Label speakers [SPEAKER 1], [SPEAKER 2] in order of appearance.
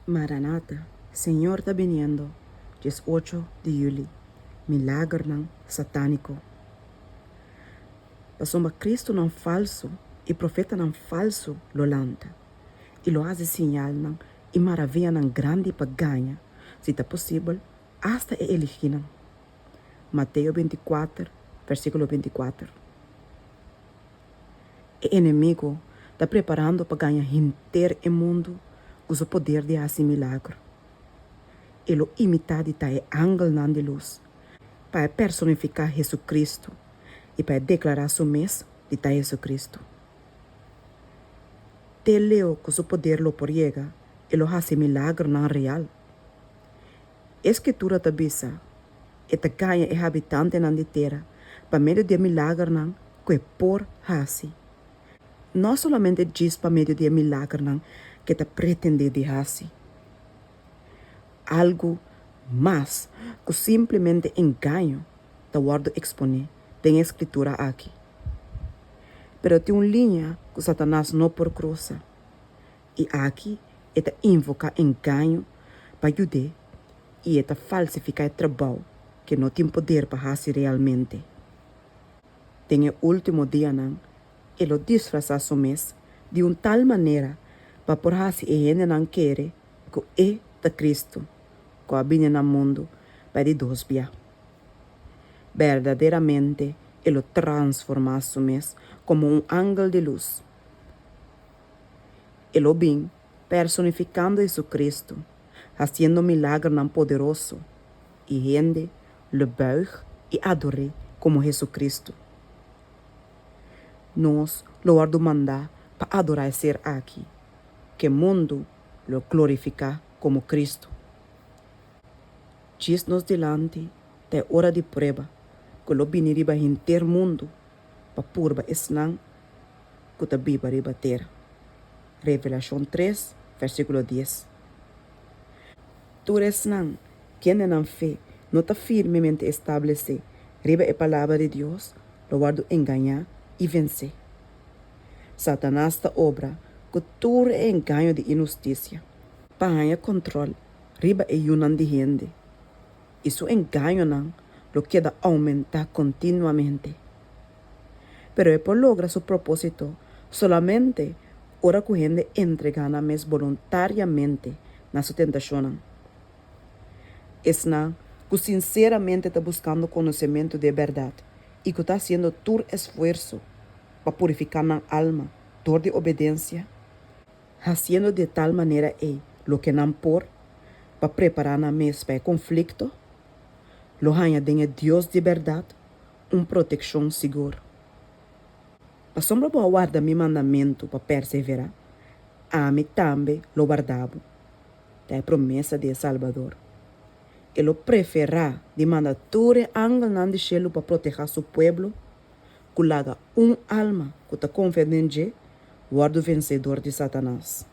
[SPEAKER 1] Maranata, Señor ta biniendo, 18 di yüli, Milagernan satániko. Pasobra Kristunan falsu i profetanan falsu lo lanta, i lo hasi siñalnan i maravianan grandi pa gaña, si ta posibel, asta e eligínan. Mateo 24, versíkulo 24. E enemigu ta preparando pa gaña henter e mundu ku su poder di hasi milagro. E lo imitá di ta e angelnan di lus pa e personifiká Hesukristu i pa e deklará su mes di ta Hesukristu. Te leu ku su poder lo por yega, e lo hasi milagronan real. E Skritura ta bisa, E ta gaña e habitantenan di tera pa medio di e milagernan ku e por hasi. No solamente djis pa medio di e milagernan ku e ta pretendé di hasi. Algu mas ku simplemente engaño ta wòrdu eksponé den e Skritura aki. Pero tin un liña ku Satanas no por krusa. I aki e ta invoká engaño pa yud'é i e ta falsifiká e trabou ku e no tin poder pa hasi realmente. Den e último dianan e lo disfrasá su mes di un tal manera pa por hasi e hendenan kere ku e ta Kristu ku a bini na mundu pa e di dos bia. Berdaderamente e lo transformá su mes komo un angel di lus. E lo bin personifikando Jesucristo, hasiendo milagernan poderoso, i hende lo buig i ador'é komo Jesucristo. Nos lo wòrdu mandá pa adorá e ser aki, ku e mundu lo glorifiká komo Cristo. Djis nos dilanti ta e ora di prueba ku lo bini riba henter mundu pa purba esnan ku ta biba riba tera. Revelashon tres, versíkulo dies. Tur esnan kende nan fe no ta firmemente establesé riba e Palabra di Dios lo wòrdu engañá i vensé. Satanas ta obra ku tur e engaño di inhustisia pa haña kòntròl riba e yunan di hende, i su engañonan lo keda oumentá kontinuamente. Pero e por logra su propósito solamente ora ku hende entregá nan mes boluntariamente na su tentashonnan. Esnan ku sinseramente ta buskando konosementu di e bèrdat i ku ta hasiendo tur esfuerso pa purifiká nan alma dor di obedensia, hasiendo di e tal manera ei loke nan por pa prepará nan mes pa e konflikto, lo haña den e Dios di bèrdat un protekshon sigur. Pasobra bo a warda mi mandamentu pa perseverá, ami tambe lo warda bo, ta e promesa di e Salbador. E lo preferá di manda tur e angelnan di shelu pa protehá su pueblo ku laga un alma ku ta konfia den dje wòrdu vensé dor di Satanas.